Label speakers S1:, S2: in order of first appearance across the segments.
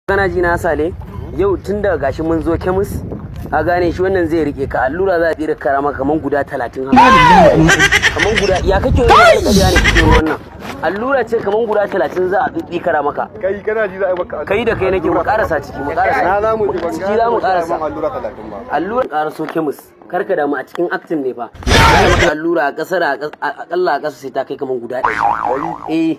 S1: Kana ji na, Sale? Yau tun daga gashi mun zo kemis, a gane shi, wannan zai rike ka. Allura za a tsira kara maka kaman guda 30 haka. Kaman guda ya kake wani ƙarya ne kake wannan? Allura ce kaman guda 30 za a tsikara maka.
S2: Kai, kana ji, za a yi maka.
S1: Kai da kai nake, mu karasa ciki, mu karasa.
S2: Na za mu ji, ban
S1: Ciki za mu karasa.
S2: Allura 30 ba.
S1: Allura karaso kemis, karka damu, a cikin acting ne fa. Za a yi maka allura a kasar akalla a kasa sai ta kai kaman guda 100. Eh,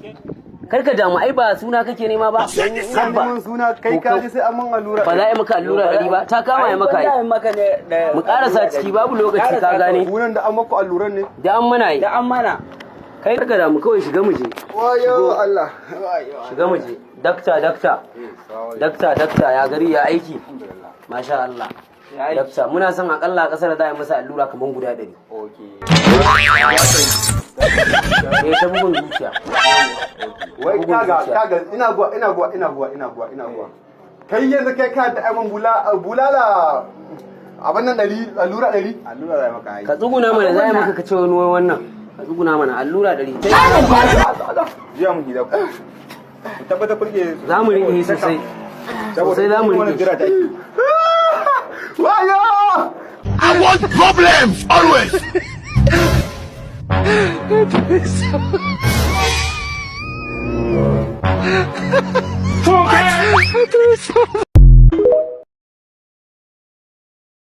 S1: karka damu, ai ba suna kake nema ba.
S2: Ina neman suna? Kai, ka ji, sai an man allura.
S1: Ba za a yi maka allura 100 ba? Ta kama ya maka yi.
S3: Maka ne.
S1: Mu karasa ciki, babu lokaci, ka gane?
S2: Sunan da an maku alluran ne.
S1: Da an mana yi.
S3: Da an mana.
S1: Kai, karka damu, kawai shiga mu je.
S2: Wayo Allah.
S1: Shiga mu je. Dakta, dakta, dakta, dakta, ya gari, ya aiki? Masha Allah. Dakta, muna son akalla a kasar za a yi masa allura kaman guda 100. Eh, ta bugun zuciya.
S2: Wai.
S1: Bugun
S2: Kaga.
S1: zuciya.
S2: Kaga, ina guwa, ina guwa, ina guwa, ina guwa, ina guwa. Kai, yanzu kai ka da aiman bulala abin nan 100, allura 100.
S4: Allura zai maka ai.
S1: Ka tsuguna mana, za a yi maka. Ka ce wani wai wannan, ka tsuguna mana, allura 100.
S4: Jiya mun gida ku. Ku tabbatar ku rike.
S1: Za mu riƙe sosai sosai, za mu
S4: wannan
S1: riƙe.
S4: Jira ta ake.
S2: Wayo.
S5: I want problems always.